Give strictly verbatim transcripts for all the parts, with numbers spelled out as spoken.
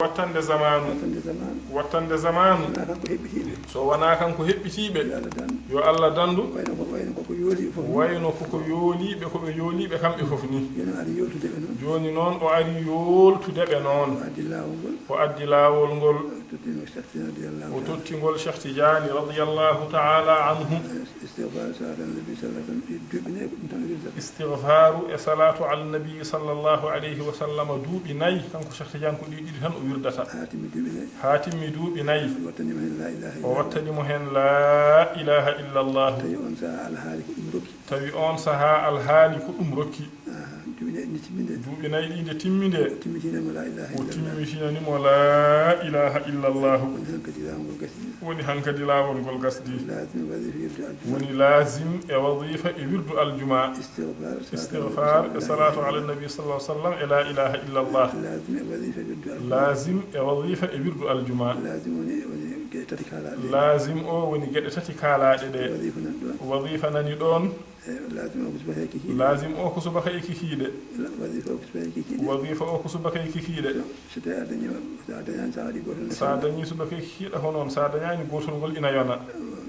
Wattande zamaanu. Wattande zamaanu. Wattande zamaanu. Wonaa kanko heɓɓitiiɓe. So wonaa kanko heɓɓitiiɓe. Yo Allah dandu. Yo Allah dandu. Wayno ko, wayno ko ko yooliiɓe fof. Wayno ko ko yooliiɓe, ko ɓe yooliiɓe kamɓe fof ni. Jooni o ari yooltude ɓe noon. Jooni noon o ari yooltude ɓe noon. O addi laawol ngol. O addi laawol ngol. O totti mo Cheikh Tidiane radiyallahu ta'ala. O totti ngol Cheikh Tidiane radiyallahu ta'ala anhu. Istigfaaru e salaatu ala nabi sallallahu alayhi wa sallam, ɗi duuɓi nayi ko ɗum tan o wirdata. Istigfaaru e salaatu ala nabi sallallahu alayhi wa sallam duuɓi nayi, kanko Cheikh Tidiane ko ɗi ɗiɗi tan o wirdata. Haa timmi duuɓi nayi. Haa timmi duuɓi nayi. O wattani mo heen laa ilaaha illallah. O wattani mo heen laa ilaaha illallah. Tawi on sahaa alhaali ko ɗum rokki. Tawi on sahaa alhaali ko ɗum rokki. Ah, duuɓi nayi ɗi nde timmi nde. Duuɓi nayi ɗi nde timmi nde. O timmitinani mo laa ilaaha illallah. O timmitinani mo laa ilaaha illallah. Woni hankadi laawol ngol gasdi. Woni hankadi laawol ngol gasdi. Laazim e wazifa wirdu aljuma. Woni laazim e wazifa e wirdu aljuma. Istigfaar, istigfaar e salaatu ala nabi sallallahu alayhi wa sallam e laa ilaaha illallah. Laazim e wazifa wirdu aljuma. Laazim e wazifa e wirdu aljuma. Laazim woni, woni geɗe tati kaalaaɗe. Laazim o woni geɗe tati kaalaaɗe ɗe. Wazifa nan ɗoon. Wazifa nani ɗoon. Eh, laazim o ko subaka e kikiiɗe. Laazim o ko subaka e kikiiɗe. La-, wazifa o ko subaka e kikiiɗe. Wazifa o ko subaka e kikiiɗe. So tawii a dañii, so a dañaani, so a waɗii gooto ne. So a dañii subaka e kikiiɗe, hono on, so a dañaani gootol ngol ina yona.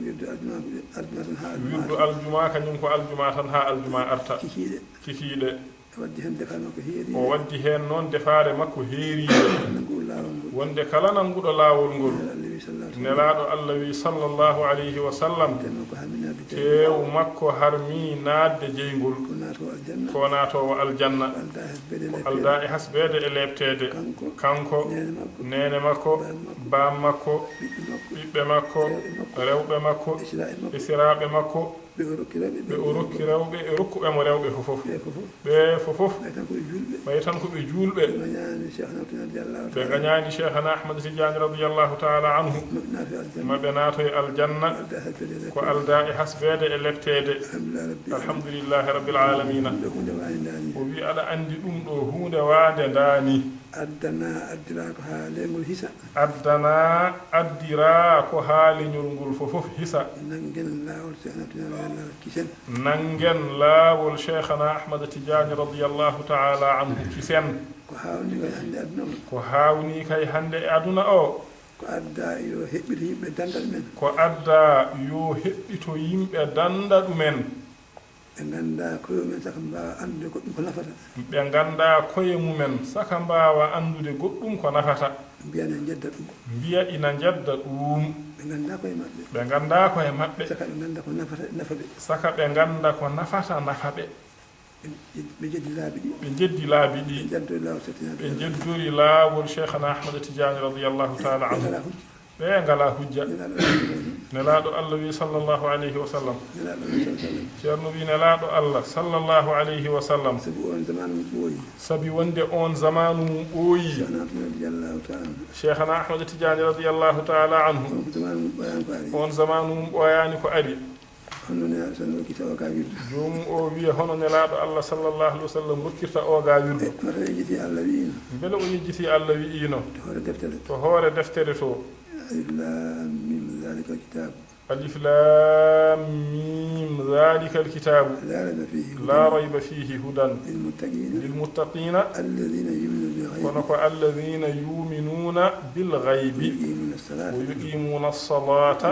Wirdu aljuma, aljuma tan haa aljuma. Wirdu arta. Aljuma, kañum ko aljuma tan haa aljuma arta. Kikiiɗe. Kikiiɗe. O waddi heen defaare makko heeriinde. O waddi heen noon defaare makko heeriinde. Nannguɗo laawol ngol. Wonde kala nannguɗo laawol ngol. Nelaaɗo Allah wi sallallahu alayhi wa sallam. Nelaaɗo Allah wi sallallahu alayhi wa sallam. Teew makko harmi naatde jey. Teew makko harmi naatde jeyngol. Ko naatoowo aljanna. Ko naatoowo aljanna. Ko aldaa e hasbeede e leepteede. Ko aldaa e hasbeede e leepteede. Kanko. Kanko. Neene makko. Neene makko. Baam makko. Baam makko. Ɓiɓɓe makko. Ɓiɓɓe makko. Rewɓe makko. Rewɓe makko. Esiraaɓe makko. Esiraaɓe makko. Ɓe o rokki rewɓe, ɓe o rokki rewɓe, e rokkuɓe mo rewɓe fof fof. Ɓe fof fof. Ɓe fof fof. Ɓay tan ko ɓe juulɓe. Ɓay tan ko ɓe juulɓe. Ɓe ngañaani Cheikh Ahmad Tidiane radiyallahu ta'ala. Ɓe ngañaani Cheikhana Ahmad Tidiane radiyallahu ta'ala anhu. Ma ɓe naatoy aljanna. Ma ɓe naatoy aljanna. Ko aldaa e hasbeede. Ko aldaa e hasbeede e leepteede. Alhamdulillahi rabbil alamina. Alhamdulillahi rabbil alamina. Ɗum ɗo huunde waande ndaani. O wi aɗa anndi ɗum ɗo huunde waande ndaani. Addana, addiraa ko haa leñol hisa. Addana, addiraa ko haa leñol ngol fof fof hisa. Nanngen laawol Cheikhana Tidiane radiyallahu kisen. Nanngen laawol Cheikhana Ahmad Tidiane radiyallahu ta'ala anhu kisen. Ko haawnii kay hannde aduna o. Ko haawnii kay hannde e aduna o. Ko addaa yo heɓɓito yimɓe dannda ɗumen. Ko addaa yo heɓɓito yimɓe dannda ɗumen. Ɓe nganndaa koye mumen saka mbaawa anndude goɗɗum ko nafata. Ɓe nganndaa koye mumen saka mbaawa anndude goɗɗum ko nafata. Mbiya ina njedda ɗum. Mbiya ina njedda ɗum. Ɓe nganndaa koye maɓɓe. Ɓe nganndaa koye maɓɓe. Saka ɓe ngannda ko nafata, nafa ɓe. Saka ɓe ngannda ko nafata, nafa ɓe. Ɓe, ɓe njeddi laabi ɗi. Ɓe njeddi laabi ɗi. Ɓe njeddori laawol Cheikhana Ahmad Tidiane. Ɓe njeddori laawol Cheikhana Ahmad Tidiane radiyallahu ta'ala anhu. Ɓe ngalaa hujja. Ɓe ngalaa hujja. Nelaaɗo Allah wi sallallahu alayhi wa sallam. Nelaaɗo Allah wi sallallahu alayhi wa sallam. Nelaaɗo Allah sallallahu alayhi wa sallam. Ceerno wi Nelaaɗo Allah sallallahu alayhi wa sallam. Sabu on zamaanu mum ɓooyi. Sabi wonde on zamaanu mum ɓooyi. Cheikhana Ahmad radiyallahu ta'ala anhu. Cheikhana Ahmad Tidiane radiyallahu ta'ala anhu. On zamaanu mum ɓooyaani ko ari. On zamaanu mum ɓooyaani ko ari. Hono Nelaaɗo sallallahu alayhi wa sallam rokkirta o ga wirdu. Joomum o wiya hono Nelaaɗo Allah sallallahu alayhi wa sallam rokkirta o ga wirdu. E, kono o yejjiti Allah wi'ino. Mbele o yejjiti Allah wi'ino. To hoore deftere. To hoore deftere to. Alif Laam Miim, zaalikal kitaabu. Alif Laam Miim, zaalikal kitaabu. Laa rayba fiihi hudan. Laa rayba fiihi hudan. Lil muttaqiina. Lil muttaqiina. Allaziina yu'minuuna bil ghaybi. Kono ko allaziina yu'minuuna bil ghaybi. Wa yuqiimuuna salaata. Wa yuqiimuuna salaata.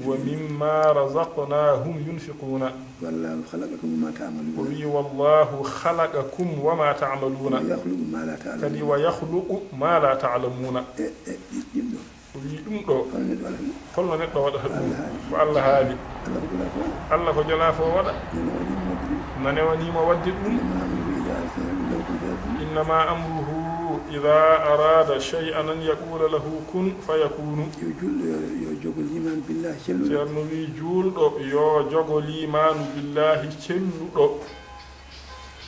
Wa mimmaa razaqnaahum yunfiquun. Wa mimmaa razaqnaahum yunfiquuna. Wallaahu khalaqakum wa maa ta'maluun. O wi, wallaahu khalaqakum wa maa ta'maluun. Wa yakhluqu maa laa ta'lamuun. Kadi wa yakhluqu maa laa ta'lamuun. E, e, ɗi-, ɗiɗo. O wi ɗum ɗo. Holno neɗɗo waɗata ɗum? Holno neɗɗo waɗata ɗum? Ko Allah haali. Ko Allah haali. Allah ko jolaa fof waɗa. Allah ko jolaa fof waɗa. Nana wanii mo waɗde ɗum. Innamaa amruhu izaa araada shay'an an yaquula lahu kun fayakun. Yo juulɗo yo, yo jogo liimaanu billaahi celluɗo. Ceerno wi juulɗo yo jogo liimaanu billaahi celluɗo.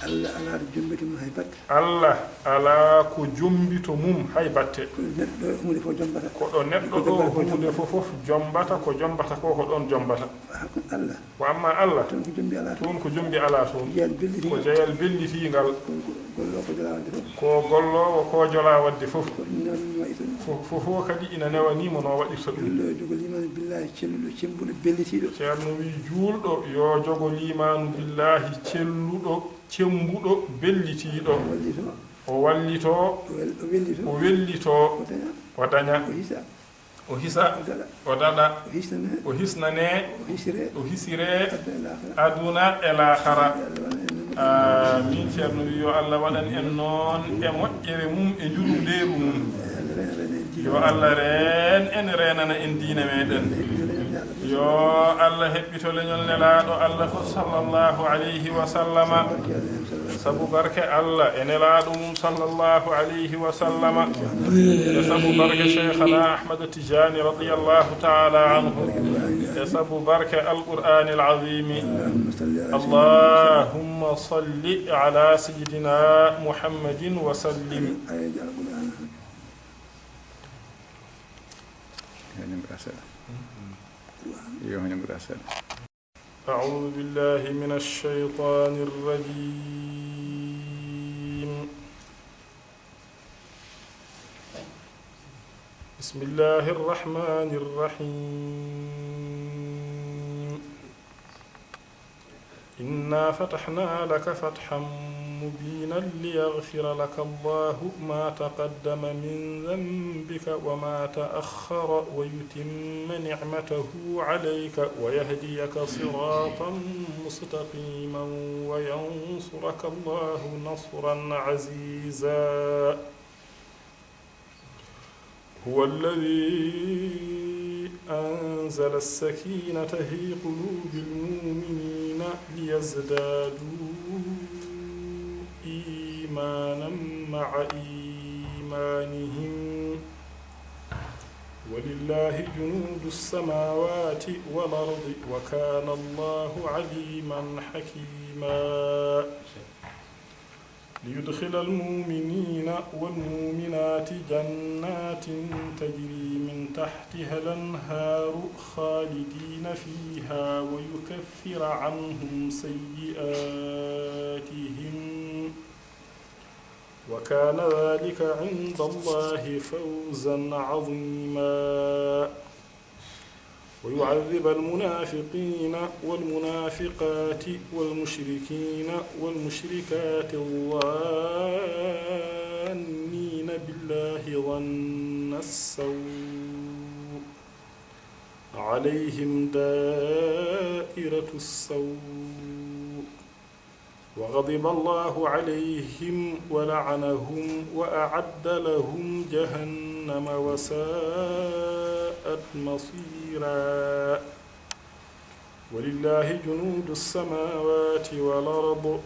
Allah alaa ko jombito mum hay batte. Allah alaa ko jombito mum hay batte. Ko ɗo neɗɗo huunde fof jombata. Ko ɗo neɗɗo ɗo huunde fof fof jombata, ko jombata ko, ko ɗoon jombata. Ko Allah. Ko amma Allah. Toon ko jombi alaa toon. Toon ko jombi alaa toon. Jeyal bellitiingal. Ko jeyal bellitiingal. Ko, ko golloowo ko jolaa waɗde fof. Ko golloowo ko jolaa waɗde fof. Ko newanimo waɗi toon. Fof, fof, fof kadi ina newanii mo no waɗirta ɗum. Juulɗo yo jogo liimaanu billaahi celluɗo, cemmbuɗo, bellitiiɗo. Ceerno wi juulɗo yo jogo liimaanu billaahi celluɗo, cemmbuɗo, bellitiiɗo. Wallito. O wallitoo. O wel-, o wellitoo. O wellitoo. O daña. O daña. O hisa. O hisa. O daɗa. O daɗa. O hisnane. O hisnane. O hisire. O hisire. Aduna e laakhara. Aduna e laakhara. Amin. Ceerno wi yo Allah waɗan en noon e moƴƴere mum e njurumdeeru mum. Yo Allah reen en, reenana en diine meɗen. Yo Allah heɓɓito leñol Nelaaɗo Allah fof, sallallahu alayhi wa sallama. Sabu barke Allah e Nelaaɗo mum, sallallahu alayhi wa sallama. E sabu barke Cheikhana Ahmad Tijani, radiyallahu ta'ala anhu. E sabu barke Al-Qur'an al-Azim. Allahumma salli ala sayyidina Muhammadin wa sallim. Yo hannde mbaɗa seeɗa. Yo hannde mbaɗa seeɗa. أعوذ بالله من الشيطان الرجيم. بسم الله الرحمن الرحيم. إنا فتحنا لك فتحا مبينا ليغفر لك الله ما تقدم من ذنبك وما تأخر ويتم نعمته عليك ويهديك صراطا مستقيما وينصرك الله نصرا عزيزا. هو الذي أنزل السكينة في قلوب المؤمنين ليزدادوا إيمانا مع إيمانهم، ولله جنود السماوات والأرض، وكان الله عليما حكيما. ليدخل المؤمنين والمؤمنات جنات تجري من تحتها الأنهار خالدين فيها ويكفر عنهم سيئاتهم، وكان ذلك عند الله فوزا عظيما. ويعذب المنافقين والمنافقات والمشركين والمشركات الظانين بالله ظن السوء، عليهم دائرة السوء، وغضب الله عليهم ولعنهم وأعد لهم جهنم وساءت مصيرا. ولله جنود السماوات والأرض،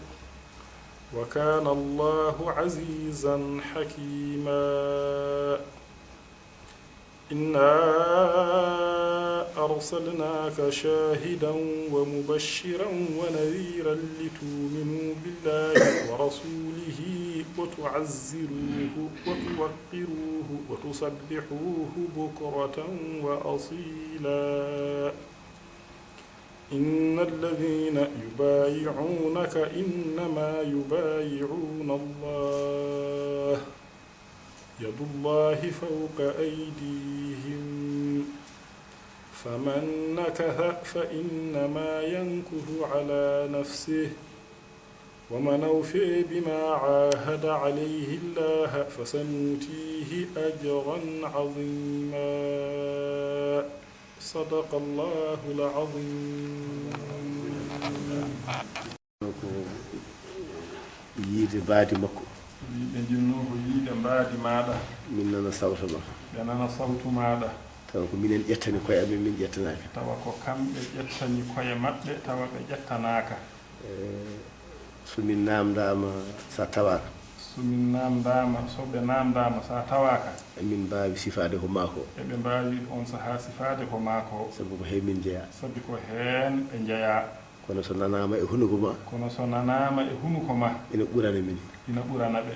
وكان الله عزيزا حكيما. إنا أرسلناك شاهدا ومبشرا ونذيرا لتؤمنوا بالله ورسوله وتعزروه وتوقروه وتسبحوه بكرة وأصيلا. إن الذين يبايعونك إنما يبايعون الله، يد الله فوق أيديهم، فمن نكث فإنما ينكث على نفسه، ومن أوفى بما عاهد عليه الله فسنؤتيه أجرا عظيما. صدق الله العظيم. Ko yiide mbaadi makko. Ɓe njinnoo ko yiide mbaadi maaɗa. Min nana sawto ma. Ɓe nana sawtu maaɗa. Tawa ko minen ƴettani koye amen, min ƴettanaaka. Tawa ko kamɓe ƴettani koye maɓɓe, tawa ɓe ƴettanaaka. Eh, so min naamndaama, so a tawaaka. So min naamndaama, so ɓe naamndaama, so a tawaaka. Emin mbaawi sifaade ko maa ko. Eɓe mbaawi oon sahaa sifaade ko maa ko. Sabu ko heen min njeyaa. Sabi ko heen ɓe njeyaa. Kono so nanaama e hunuko ma. Kono so nanaama e hunuko ma. Ina ɓurana min. Ina ɓurana ɓe.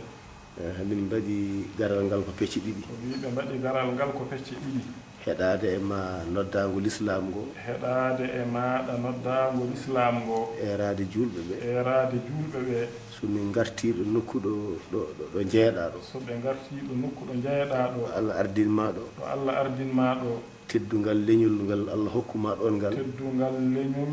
Eh, min mbaɗi garal ngal ko pecce ɗiɗi. O wii ɓe mbaɗi garal ngal ko pecce ɗiɗi. Heɗaade e ma noddaango lislaam ngo. Heɗaade e maaɗa noddaango lislaam ngo. Eeraade juulɓe ɓe. Eeraade juulɓe ɓe. So min ngartii ɗo nokku ɗo, ɗo, ɗo, ɗo njeyeɗaa ɗo. So ɓe ngartii ɗo nokku ɗo njeyeɗaa ɗo. Ɗo Allah ardin ma ɗo. Ɗo Allah ardin ma ɗo. Teddungal leñol ngal Allah hokku ma ɗoon ngal. Teddungal leñol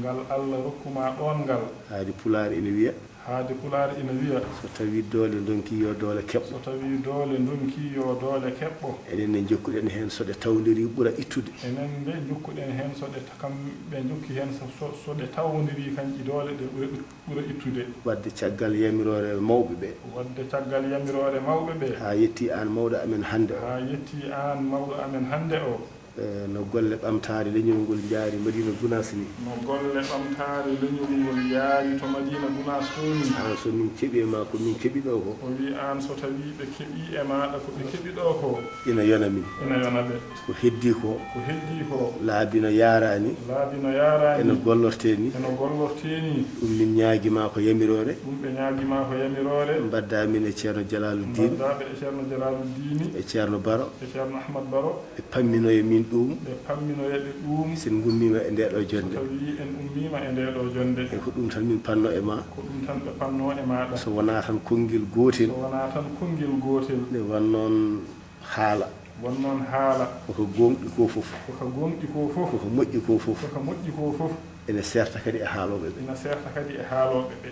ngal Allah rokku ma ɗoon ngal. Haadi Pulaar ina wiya. Aade Pulaar ina wiya. So tawii doole ndonkii yo doole keɓɓo. So tawii doole ndonkii yo doole keɓɓo. Enen ne njokkuɗen heen so ɗe tawdiri ɓura ittude. Enen nde njokkuɗen heen so ɗe ta-, kam ɓe njokki heen so, so, so ɗe tawdiri kanƴi doole ɗe ɓura it-, ɓura ittude. Waɗde caggal yamiroore mawɓe ɓe. Waɗde caggal yamiroore mawɓe ɓe. Haa yetti aan mawɗo amen hannde o. Haa yetti aan mawɗo amen hannde o. Eh, no golle ɓamtaare leñol ngol njaari Madina Gunaas ni. No golle ɓamtaare leñol ngol yaari to Madina Gunaas to ni. Aan so min keɓii e ma ko min keɓi ɗo ko. O wi aan so tawii ɓe keɓii e maaɗa ko ɓe keɓi ɗo ko. Ina yona min. Ina yona ɓe. Ko heddii ko. Ko heddii ko. Laabi no yaaraani. Laabi no yaaraani. Eno gollortee ni. Eno gollortee ni. Ɗum min ñaagi ma ko yamiroore. Ɗum ɓe ñaagi ma ko yamiroore. Mbaɗdaa min e Ceerno Jalaalu Diin. Mbaɗdaa ɓe e Ceerno Jalaalu Diini. E Ceerno Baro. E Ceerno Ahmad Baro. Ɓe pamminoya min ɗum. Ɓe pamminoya ɓe ɗum. So en ngummiima e ndee ɗoo jonnde. So tawii en ummiima e ndee ɗoo jonnde. E ko ɗum tan min panno e ma. Ko ɗum tan ɓe panno e maaɗa. So wonaa tan konngel gootel. So wonaa tan konngel gootel. Nde won noon haala. Won noon haala. Ko ko gooŋɗi ko fof. Ko ko gooŋɗi ko fof. Ko ko moƴƴi ko fof. Ko ko moƴƴi ko fof. Ene seerta kadi e haalooɓe ɓe. Ina seerta kadi e haalooɓe ɓe.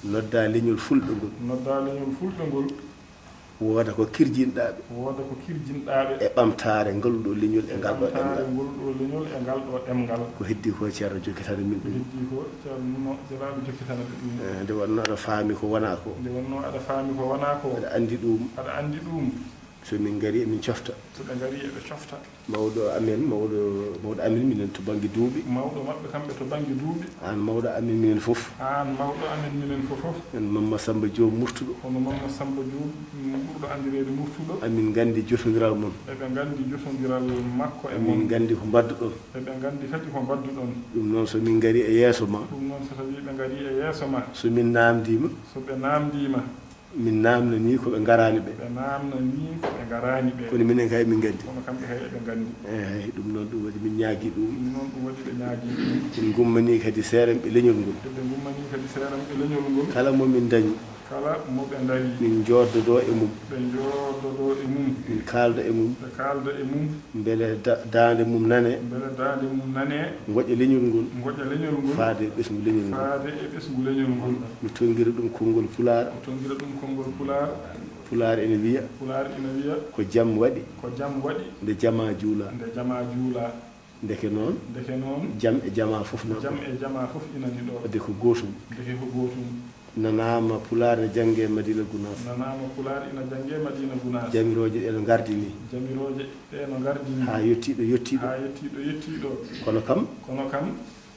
Noddaa leñol fulɓe ngol. Noddaa leñol fulɓe ngol. Wooda ko kirjinɗaa ɓe. Wooda ko kirjinɗaa ɓe. E ɓamtaare ngal ɗoo leñol e ngal ɗoo ɗemngal. E ɓamtaare ngol ɗoo leñol e ngal ɗoo ɗemngal. Ko heddii ko Ceerno jokkitana min ɗum. Ko heddii ko Ceerno Jalaalu jokkitana ɓe ɗum. Eh, nde wonnoo aɗa faami ko wonaa ko. Nde wonnoo aɗa faami ko wonaa ko. Aɗa anndi ɗum. Aɗa anndi ɗum. So min ngarii emin cofta. So ɓe ngarii eɓe cofta. Mawɗo amen, mawɗo, mawɗo amen minen to bannge duuɓi. Mawɗo maɓɓe kamɓe to bannge duuɓi. Aan mawɗo amen minen fof. Aan mawɗo amen minen fof. En Mamma Samba Diop Murtuɗo. Kono Mamma Samba Diop, mm, ɓurɗo anndireede Murtuɗo. Amin nganndi jotondiral mon. Eɓe nganndi jotondiral makko e mon. Amin nganndi ko mbaɗduɗon. Eɓe nganndi kadi ko mbaɗduɗon. Ɗum noon so min ngarii e yeeso ma. Ɗum noon so tawii ɓe ngarii e yeeso ma. So min naamndiima. So ɓe naamndiima. Min naamnanii ko ɓe ngaraani ɓe. Ɓe naamnanii ko ɓe ngaraani ɓe. Kono minen kay min nganndi. Kono kamɓe kay eɓe nganndi. Eey, ɗum noon ɗum waɗi min ñaagii ɗum. Ɗum noon ɗum waɗi ɓe ñaagii ɗum. Min ngummanii kadi seeranɓe leñol ngol. Eɓe ngummanii kadi seeranɓe leñol ngol. Kala mo min ndañi. Kala mo ɓe ndañi. Min njooddodoo e mum. Ɓe njooddodoo e mum. Min kaalda e mum. Ɓe kaalda e mum. Mbele da-, daande mum nanee. Mbele daande mum nanee. Ngoƴa leñol ngol. Ngoƴa leñol ngol. Faade e ɓesngu leñol ngol. Faade e ɓesngu leñol ngol. Mi tonngira ɗum konngol Pulaar. Mi tonngira ɗum konngol Pulaar. Pulaar ene wiya. Pulaar ene wiya. Ko jam waɗi. Ko jam waɗi. Nde jamaa juulaa. Nde jamaa juulaa. Ndeke noon. Ndeke noon. Jam e jamaa fof na. Jam e jamaa fof ina ni ɗo. Ndeke ko gootum. Ndeke ko gootum. Nanaama Pulaar ne janngee Madina Gunaas. Nanaama Pulaar ina janngee Madina Gunaas. Jamirooje ɗe no ngardini. Jamirooje ɗe no ngardini. Haa yettii ɗo yettii ɗo. Haa yettii ɗo yettii ɗo. Kono kam. Kono kam.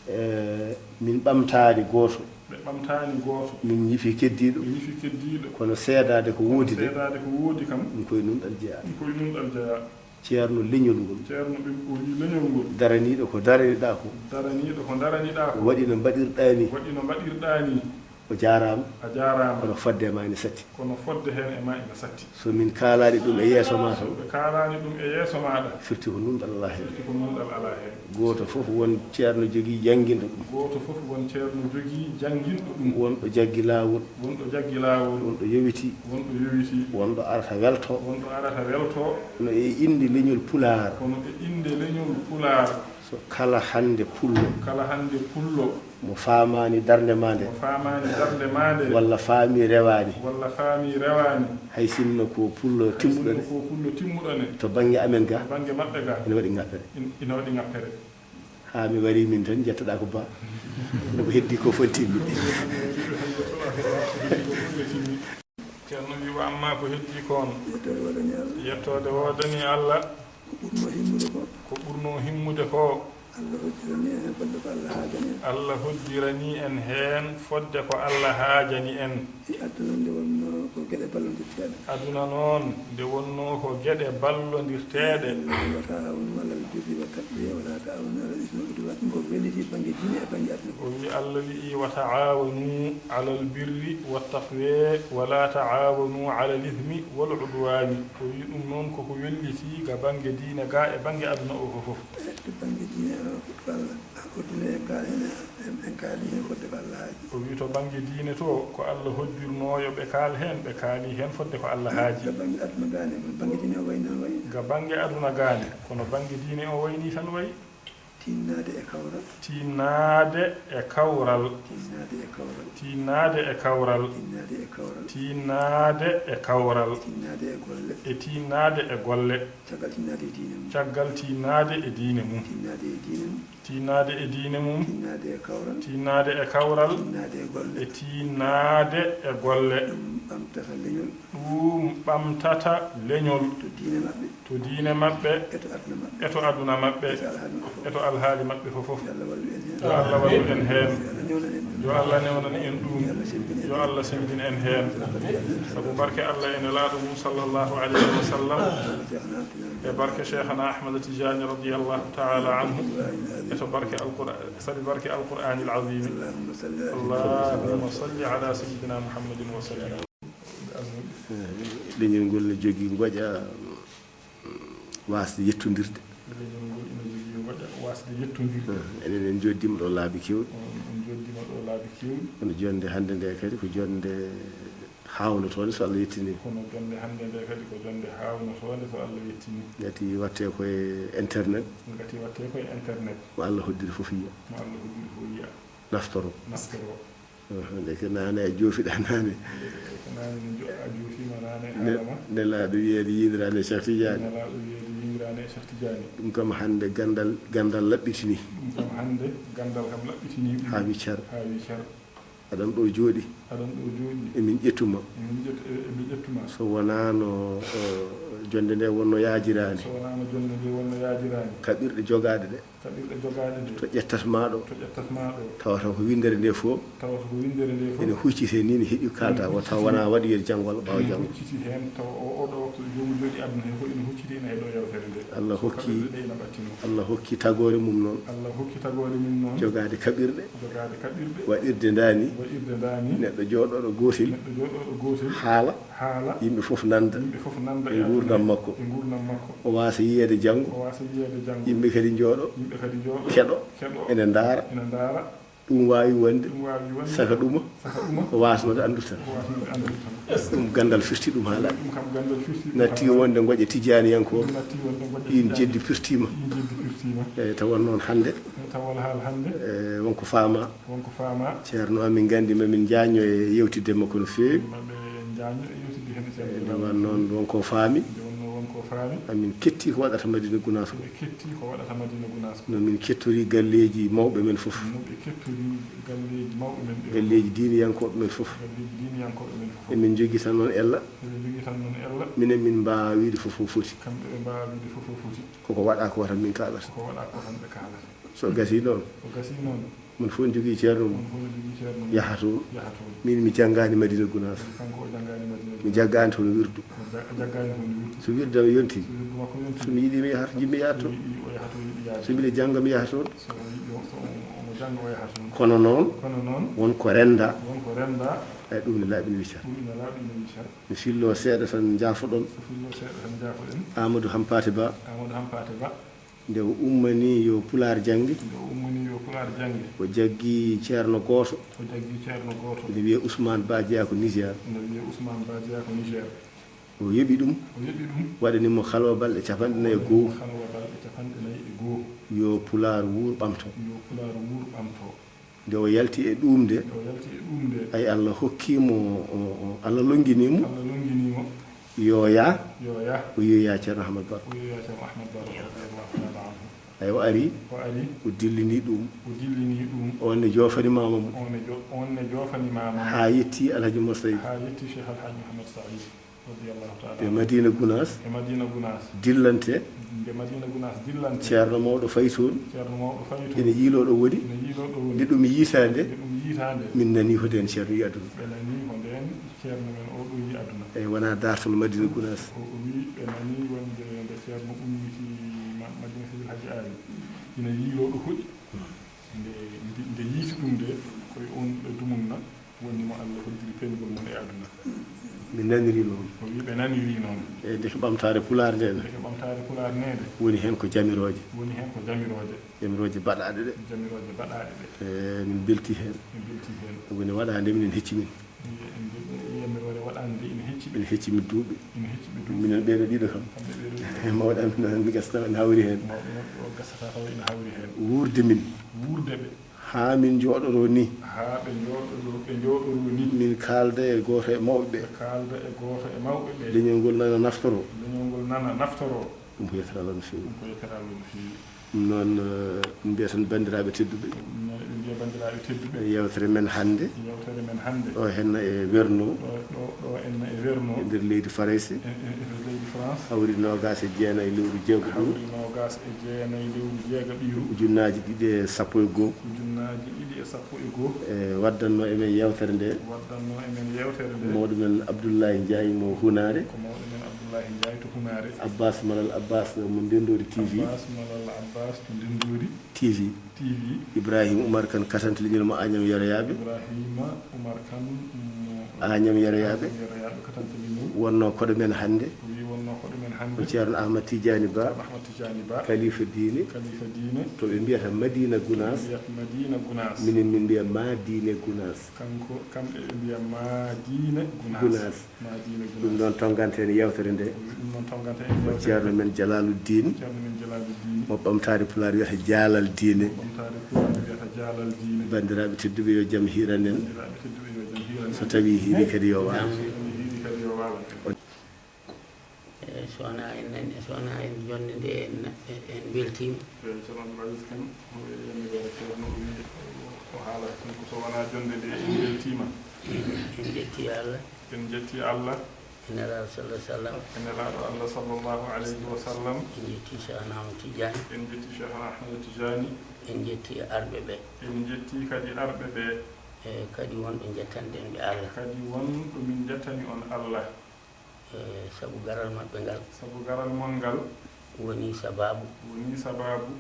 Eh, min ɓamtaani gooto. Ɓe ɓamtaani gooto. Min ñifi keddiiɗo. Ɓe ñifi keddiiɗo. Kono seedaade ko woodi de. Seedaade ko woodi kam. Ɗum koye nunɗal jeyaa. Ɗum koye nunɗal jeyaa. Ceerno leñol ngol. Ceerno ɓe o wi leñol ngol. Daraniiɗo ko daraniɗaa ko. Daraniiɗo ko daraniɗaa ko. Waɗi no mbaɗirɗaa ni. Waɗi no mbaɗirɗaa ni. O jaaraama. A jaaraama. Kono fodde e ma ina satti. Kono fodde heen e ma ina satti. So min kaalaani ɗum e yeeso ma tan. So ɓe kaalaani ɗum e yeeso maaɗa. Firti ko nunɗal alaa heen. Firti ko nunɗal alaa heen. Gooto fof won ceerno jogii jannginɗo ɗum. Gooto fof won ceerno jogii jannginɗo ɗum. Wonɗo jaggi laawol. Wonɗo jaggi laawol. Wonɗo yowitii. Wonɗo yowitii. Wonɗo arata weltoo. Wonɗo arata weltoo. Kono e innde leñol Pulaar. Kono e innde leñol Pulaar. So kala hannde pullo. Kala hannde pullo. Mo faamaani darnde maa nde. Mo faamaani darnde maa nde. Walla faamii rewaani. Walla faamii rewaani. Hay sinno ko pullo timmuɗo ne. Hay sinno ko pullo timmuɗo ne. To bannge amen ga. To bannge maɓɓe ga. Ina waɗi ngappere. In-, ina waɗi ngappere. Haa mi warii min tan, njettoɗaa ko Ba. No ko heddii ko fof timmi. Ceerno wi, wa amma ko heddii koon. Yettoode woodani Allah. Yettoode woodani Allah. Ko ɓurnoo himmude ko. Ko ɓurnoo himmude ko. Allah hoddiranii en heen fodde ko Allah haajani en. Allah hoddiranii en heen fodde ko Allah haajani en. E aduna nde wonnoo ko geɗe ballondirteeɗe. Aduna noon nde wonnoo ko geɗe ballondirteeɗe. Wa ta'aawanu alal birri wa taqwa wa laa ta'aawanu alal ismi wal udwaan. Ngo wellitii bannge diine e bannge aduna. O wi, Allah wi'i, wa ta'aawanu alal birri wa taqwa wa laa ta'aawanu alal ismi wal udwaani. O wi ɗum noon koko wellitii ga bannge diine ga e bannge aduna o ko fof. E to bannge diine o, ko Allah hoddiri en kaal heen, en, en kaali heen fodde ko Allah haaji. O wi to bannge diine to, ko Allah hoddirnoo yo ɓe kaal heen, ɓe kaali heen fodde ko Allah haaji. To bannge aduna ga ne, bannge diine o wayi noon wayi. Ga bannge aduna ga ne, kono bannge diine o wayi nii tan wayi. Tinnaade e kawral. Tinnaade e kawral. Tinnaade e kawral. Tinnaade e kawral. Tinnaade e kawral. Tinnaade e kawral. Tinnaade e golle. E tinnaade e golle. Caggal tinnaade e diine mum. Caggal tinnaade e diine mum. Tinnaade e diine mum. Tinnaade e diine mum. Tinnaade e kawral. Tinnaade e kawral. Tinnaade e golle. E tinnaade e golle. Ɗum ɓamtata leñol. Ɗum ɓamtata leñol. To diine maɓɓe. To diine maɓɓe. E to aduna maɓɓe. E to aduna maɓɓe. E to alhaali maɓɓe fof. E to alhaali maɓɓe fof. Yo Allah wallu en heen. Yo Allah wallu en heen. Yo Allah newnan en ɗum. Yo Allah newnan en ɗum. Yo Allah sembina en heen. Yo Allah sembina en heen. Sabu barke Allah e Nelaaɗo mum sallallahu alayhi wa sallam. E barke Cheikhana Ahmad Tijani radiyallahu ta'ala anhu. E to barke Alqur'an, sabi barke Alqur'anil Azim. Allahumma salli ala sayyidina Muhammadin wa sallim. Leñol ngol ne jogii ngoƴa, mm, waasde yettondirde. Leñol ngol ina jogii ngoƴa waasde yettondirde. Eh, enen en njooɗdiima ɗo laabi keewɗi. On, on njooɗdiima ɗo laabi keewɗi. Kono jonnde hannde nde kadi ko jonnde haawnotoo nde, so Allah yettinii. Kono jonnde hannde nde kadi ko jonnde haawnotoo nde, so Allah yettinii. Ngati waɗtee ko e internet. Ngati waɗtee ko e internet. Mo Allah hoddiri fof yiya. Mo Allah hoddiri fof yiya. Naftoro. Naftoro. Aha, ndeke naane a joofiɗa naane. Ndeke naane min jo-, a joofiima naane. Ne-, haala ma. Nelaaɗo wiyeede yiiniraani e Cheikh Tidiane. Nelaaɗo wiyeede yiiniraani e Cheikh Tidiane. Ɗum kam hannde ganndal, ganndal laɓɓitinii. Ɗum kam hannde ganndal kam laɓɓitinii ɗum. Haa wi car. Haa wi car. Aɗan ɗo jooɗi. Aɗan ɗo jooɗi. Emin ƴettu ma. Emin ƴet-, e-, emin ƴettu ma. So wonaano, o, jonnde nde wonno yaajiraani. So wonaano jonnde nde wonno yaajiraani. Kaɓirɗe jogaaɗe ɗe. Kaɓirɗe jogaaɗe ɗe. To ƴettat ma ɗo. To ƴettat ma ɗo. Tawata ko winndere nde fof. Tawata ko winndere nde fof. Ene hucciti heen ni, ne heɓi kalta. Ene hucciti. Wata wona waɗi yeru janngo walla ɓaawo janngo. Ene hucciti heen taw o, oɗo waktu joomu jooɗi aduna he ko ene hucciti ene heɗo yewtere nde. Allah hokki, kaɓirɗe ɗe ene ɓattino. Allah hokki tagoore mum noon. Allah hokki tagoore mum noon. Jogaade kaɓirɗe. Jogaade kaɓirɗe. Waɗirde ndaani. Waɗirde ndaani. Neɗɗo jooɗoɗo gootel. Neɗɗo jooɗoɗo gootel. Haala. Haala. Yimɓe fof nanda. Yimɓe fof nanda e nguurndam makko. E nguurndam makko. O waasa yiyeede janngo. O waasa yiyeede janngo. Yimɓe kadi njooɗo. Yimɓe kadi njooɗo. Keɗo. Keɗo. Ene ndaara. Ene ndaara. Ɗum waawi wonde. Ɗum waawi wonde. Saka ɗuma. Saka ɗuma. Ko waasnode anndude tan. Ko waasnode anndude tan. Ɗum ganndal firti ɗum haalaani. Ɗum kam ganndal firti ɗum haalaani. Natti wonde ngoƴa tijjaaniyankooɓe. Ɗum natti wonde ngoƴa tijjaani. Ɗiin jeddi pirtiima. Ɗiin jeddi pirtiima. Eyi, tawa noon hannde. Tawa haal hannde. E, wonko faamaa. Wonko faamaa. Ceerno, amin nganndi ma min njañño e yewtidde makko no feewi. Ma ɓe njañño e yewtidde heen e Ceerno. E, nde wan noon wonko faami. Nde wonno wonko faami. Amin ketti ko waɗata Madina Gunaas ko. Ɓe ketti ko waɗata Madina Gunaas ko. No min kettori galleeji mawɓe men fof. No ɓe kettori galleeji mawɓe men ɓe fof. Galleeji diiniyankooɓe men fof. Galleeji diiniyankooɓe men fof. Emin njogii tan noon ella. Emin njogii tan noon ella. Minen min mbaawa wiide fof o foti. Kamɓe ɓe mbaawa wiide fof o foti. Koko waɗa ko tan min kaalata. Koko waɗa ko tan ɓe kaalata. So gasii noon. So gasii noon. Mon fof ne jogii ceerno mum. Mon fof ne jogii ceerno mum. Yaha toon. Yaha toon. Min mi janngaani Madina Gunaas. Kanko o janngaani Madina Gunaas. Mi jaggaani toon wirdu. O ja-, jaggaani toon wirdu. So wirdu am yontii. So wirdu makko yontii. So mi yiɗii mi yaha toon, jiɗmi yaha toon. So yiɗii o yaha toon, yiɗi yaade. So mbiɗa jannga mi yaha toon. So yiɗi o, so omo, omo jannga o yaha toon. Kono noon, kono noon, won ko renndaa. Won ko renndaa. Eyi, ɗum ne laaɓi no wicca. Ɗum ne laaɓi no wicca. Mi filloo seeɗa tan njaafoɗon. Mi filloo seeɗa tan njaafoɗen. Amadou Hampaate Ba. Amadou Hampaate Ba. Nde o ummanii yo Pulaar jannge. Nde o ummanii yo Pulaar jannge. O jaggi ceerno gooto. O jaggi ceerno gooto. Ene wiyee Ousmane Ba, jeyaa ko Niger. Ene wiyee Ousmane Ba, jeyaa ko Niger. O yoɓi ɗum. O yoɓi ɗum. Waɗani mo halwa balɗe capanɗe nayi e goo. Waɗani mo halwa balɗe capanɗe nayi e goo. Yo Pulaar wuur ɓamto. Yo Pulaar wuur ɓamto. Nde o yalti e ɗuumde. Nde o yalti e ɗuumde. Ay, Allah hokkii mo, o, o, Allah lonnginii mo. Allah lonnginii mo. Yo yah. Yo yah. O yeeya Ceerno Ahmad Baro. O yeeya Ceerno Ahmad Baro, radiyallahu ta'ala anhu. Ay, o ari. O ari. O dillini ɗum. O dillini ɗum. On ne joofani maama mum. On ne jo-, on ne joofani maama mum. Haa yetti Alhaji Moussa Saïd. Haa yetti Cheikh Alhaji Mouhamed Saïd, radiyallahu ta'ala anhu. E Madina Gunaas. E Madina Gunaas. Dillante. Nde Madina Gunaas dillante. Ceerno mawɗo fayi toon. Ceerno mawɗo fayi toon. Ene yiiloo ɗo woni. Ene yiiloo ɗo woni. Nde ɗum yiitaande. Nde ɗum yiitaande. Min nanii hoto en ceerno yi aduna. Ɓe nanii ko ndeen ceerno men o ɗo yi aduna. Eyi, wonaa daartol Madina Gunaas. O, o wi ɓe nanii wonde nde ceerno ummiti Ma-, Madina Seydi El Hadji Aali. Ina yiiloo ɗo hoɗi. Nde, nde, nde yiiti ɗum de, koye oon ɗo dumunna. Woni mo Allah hoddiri peeñgol mum e aduna. Mi naniri noon. O wi ɓe naniri noon. E ndeke ɓamtaare Pulaar nde ne. Ndeke ɓamtaare Pulaar nde ne. Woni heen ko jamirooje. Woni heen ko jamirooje. Jamirooje baɗaaɗe ɗe. Jamirooje baɗaaɗe ɗe. E min mbelti heen. Min mbelti heen. Woni waɗaande minen hecci min. Yamiroore waɗaande nde ina hecci ɓe. Ina hecci min duuɓi. Ina hecci ɓe duuɓi. Minen ɓeeɗo ɗiɗo kam. Kamɓe ɓeeɗo ɗiɗo. Mawɗo amen noon, gasata ene hawri heen. Mawɓe maɓɓe o gasata tawa ene hawri heen. Wuurde min. Wuurde ɓe. Haa min njooɗoroo nii. Haa ɓe njooɗoroo, ɓe njooɗoroo nii. Min kaalda e gooto e mawɓe ɓe. Ɓe kaalda e gooto e mawɓe ɓe. Leñol ngol nana naftoroo. Leñol ngol nana naftoroo. Ɗum ko yettere Allah no feewi. Ɗum ko yettere Allah no feewi. Ɗum noon, eh, min mbiya tan banndiraaɓe tedduɓe. Ɗum noon eɗen mbiya banndiraaɓe tedduɓe. Yeewtere men hannde. Yeewtere men hannde. Ɗo henna e Vernon. Ɗo, ɗo, ɗo enna e Vernon. E nder leydi Farayse. E, e, e nder leydi France. Hawri noogaas e jeenayi lewru jeegaɓiru. Hawri noogaas e jeenayi lewru jeegaɓiru. Ujunnaaji ɗiɗi e sappo e goo. Ujunnaaji ɗiɗi e sappo e goo. E, waddannoo e men yeewtere nde. Waddannoo e men yeewtere nde. Mawɗo men Abdoulaye Ndiaye mo Hunaare. Ko mawɗo men Abdoulaye Ndiaye to Hunaare. Abbas Malal Abbas mo Ndenndoori T V. Abbas Malal Abbas to Ndenndoori T V. T V. Ibrahima Oumar Kane, katante leñol mo Agnam Yeroyaaɓe. Ibrahima Oumar Kane mo Agnam Yeroyaaɓe. Agnam Yeroyaaɓe, katante leñol. Wonnoo koɗo men hannde. O wii wonnoo koɗo men hannde. Ko Ceerno Ahmad Tidiani Ba. Ceerno Ahmad Tidiani Ba. Kalifa diine. Kalifa diine. To ɓe mbiyata Madina Gunaas. Ɓe mbiyata Madina Gunaas. Minen min mbiya Madine Gunaas. Kanko, kamɓe ɓe mbiya Madine Gunaas. Gunaas. Madina Gunaas. Ɗum noon tonngante en yeewtere nde. Ɗum noon tonngante en yeewtere nde. Ko Ceerno men Jalaaluddin. Ceerno men Jalaaluddin. Mo Ɓamtaare Pulaar wiyata Jaalal Diine. Mo Ɓamtaare Pulaar wiyata Jaalal Diine. Banndiraaɓe tedduɓe, yo jam hiiran en. Banndiraaɓe tedduɓe, yo jam hiiran en. So tawii hiirii kadi yo waal. So tawii hiirii kadi yo waal. E, sohna en nani, e sohna en, jonnde nde en, en mbeltiima. E, Ceerno Abdoul Aziz Kane, o e yamiroore Ceerno, o wii, o haalata tan ko so wonaa jonnde nde, en mbeltiima. En njettii Allah. En njettii Allah. E Nelaaɗo sallallahu sallam. E Nelaaɗo Allah sallallahu alayhi wa sallam. En njettii Cheikhna Ahmad Tidiane. En njettii Cheikhna Ahmad Tidiane. En njettii arɓe ɓe. En njettii kadi arɓe ɓe. E kadi won ɗo njettanɗen ɓe Allah. Kadi won ɗo min njettani on Allah. E, sabu garal maɓɓe ngal. Sabu garal mon ngal. Woni sabaabu. Woni sabaabu.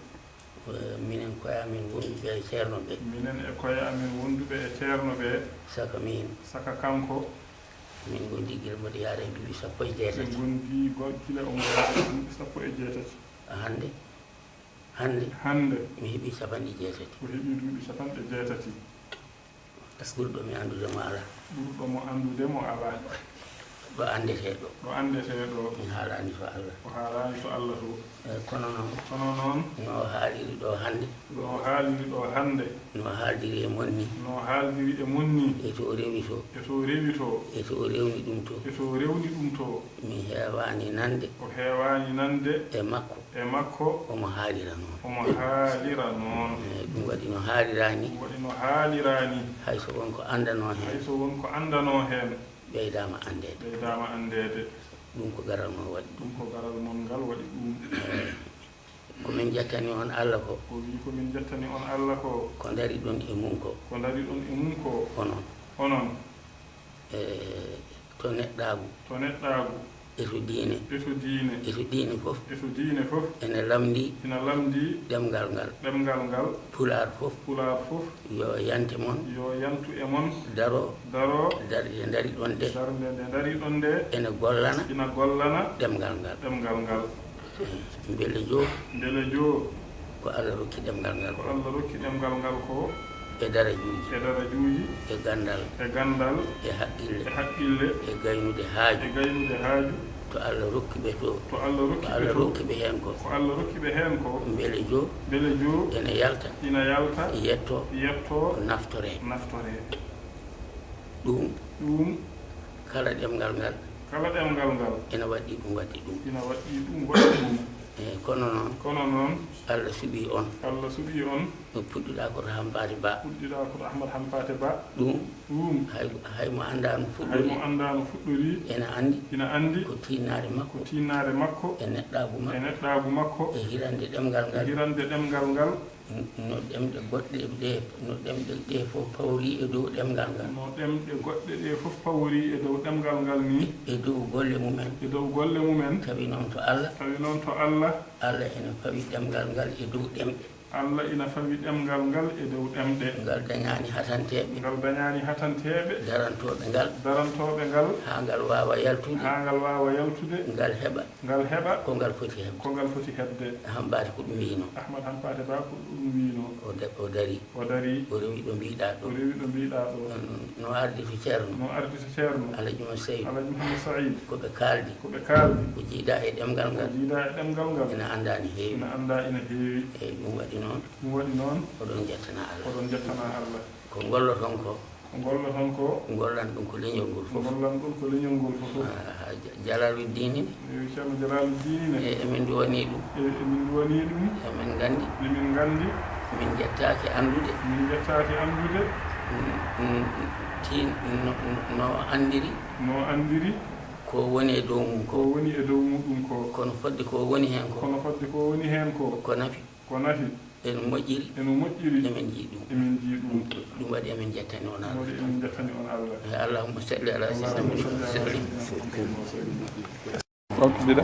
E, minen koye amen wonduɓe e Ceerno ɓe. Minen e koye amen wonduɓe e Ceerno ɓe. Saka miin. Saka kanko. Min ngondi gila mboɗo yaara e duuɓi sappo e jeetati. Min ngondi go-, gila omo yaara e duuɓi sappo e jeetati. Hannde, hannde, hannde. Mi heɓii capanɗe jeetati. O heɓii duuɓi capanɗe jeetati. Ɓurɗo mi anndude mo alaa. Ɓurɗo mo anndude mo alaa. Ɗo anndetee ɗo. Ɗo anndetee ɗo. Mi haalaani to Allah. O haalaani to Allah to. E, kono noon. Kono noon. No haaliri ɗo hannde. No haaliri ɗo hannde. No haaldiri e mon ni. No haaldiri e mon ni. E to rewi to. E to rewi to. E to rewni ɗum to. E to rewni ɗum to. Mi heewaani nande. O heewaani nande. E makko. E makko. Omo haalira noon. Omo haalira noon. E, ɗum waɗi no haaliraani. Ɗum waɗi no haaliraani. Hay so won ko anndanoo heen. Hay so won ko anndanoo heen. Ɓeydaama anndeede. Ɓeydaama anndeede. Ɗum ko garal mon waɗi ɗum. Ɗum ko garal mon ngal waɗi ɗum. E, ko min njettani on Allah ko. O wii ko min njettani on Allah ko. Ko ndariɗon e mum ko. Ko ndariɗon e mum ko. Onon. Onon. E, to neɗɗaagu. To neɗɗaagu. E to diine. E to diine. E to diine fof. E to diine fof. Ene lamndii. Ina lamndii. Ɗemngal ngal. Ɗemngal ngal. Pulaar fof. Pulaar fof. Yo yante mon. Yo yantu e mon. Daro. Daro. Darnde nde ndariɗon nde. Darnde nde ndariɗon nde. Ene gollana. Ina gollana. Ɗemngal ngal. Ɗemngal ngal. Mbele joo. Mbele joo. Ko Allah rokki ɗemngal ngal ko. Ko Allah rokki ɗemngal ngal ko. E darajuuji. E darajuuji. E ganndal. E ganndal. E haqqille. E haqqille. E gaynude haaju. E gaynude haaju. To Allah rokki ɓe to. To Allah rokki ɓe to. Ko Allah rokki ɓe heen ko. Ko Allah rokki ɓe heen ko. Mbele joo. Mbele joo. Ene yalta. Ina yalta. Yettoo. Yettoo. Naftoree. Naftoree. Ɗum. Ɗum. Kala ɗemngal ngal. Kala ɗemngal ngal. Ina waɗɗii ɗum, waɗɗii ɗum. Ina waɗɗii ɗum, waɗɗii ɗum. E, kono noon. Kono noon. Allah suɓii on. Allah suɓii on. No puɗɗiɗaa ko to Hampaate Ba. Puɗɗiɗaa ko to Ahmad Hampaate Ba. Ɗum. Ɗum. Hay, hay mo anndaa no fuɗɗori. Hay mo anndaa no fuɗɗori. Ina anndi. Ina anndi. Ko tiinnaare makko. Ko tiinnaare makko. E neɗɗaagu makko. E neɗɗaagu makko. E hirande ɗemngal ngal. E hirande ɗemngal ngal. No ɗemɗe goɗɗe ɗe, no ɗemɗe ɗe fof pawri e dow ɗemngal ngal. No ɗemɗe goɗɗe ɗe fof pawri e dow ɗemngal ngal ni. E dow golle mumen. E dow golle mumen. Tawi noon to Allah. Tawi noon to Allah. Allah ene fawi ɗemngal ngal e dow ɗemɗe. Allah ina fawi ɗemngal ngal e dow ɗemɗe. Ngal dañaani hatanteeɓe. Ngal dañaani hatanteeɓe. Darantooɓe ngal. Darantooɓe ngal. Haa ngal waawa yaltude. Haa ngal waawa yaltude. Ngal heɓa. Ngal heɓa. Ko ngal foti heɓde. Ko ngal foti heɓde. Hampaate ko ɗum wiyno. Ahmad Hampaate Ba ko ɗum wiyno. O da-, o darii. O darii. O rewi ɗo mbiɗaa ɗo. O rewi ɗo mbiɗaa ɗo. No ardi to Ceerno. No ardi to Ceerno. Alhaji Mouhamed Saïd. Alhaji Mouhamed Saïd. Ko ɓe kaaldi. Ko ɓe kaaldi. Ko jiidaa e ɗemngal ngal. Ko jiidaa e ɗemngal ngal. Ina anndaa ina heewi. Ina anndaa ina heewi. Eyi, ɗum waɗi noon. Ɗum waɗi noon. Oɗon njettana Allah. Oɗon njettana Allah. Ko ngolloton ko. Ko ngolloton ko. Ngollan ɗum ko leñol ngol fof. Ngollan ɗum ko leñol ngol fof. Ah, Ja-, Jalaaluddini ne. Eyi, Ceerno Jalaaluddini ne. E, emin nduwanii ɗum. Eyi, emin nduwanii ɗum. Emin nganndi. Emin nganndi. Min njettaaki anndude. Min njettaaki anndude. Mm, mm, tin-, no, no, no anndiri. No anndiri. Ko woni e dow mum ko. Ko woni e dow muɗum ko. Kono fodde ko woni heen ko. Kono fodde ko woni heen ko. Ko nafi. Ko nafi. Eno moƴƴiri. Eno moƴƴiri. Emin njiɗi ɗum. Emin njiɗi ɗum. Ɗum waɗi emin njettani on Allah. Ɗum waɗi emin njettani on Allah. Eyi, Allahumma salli ala sayyidina Muhammad wa sallim. Waktu mbiɗa.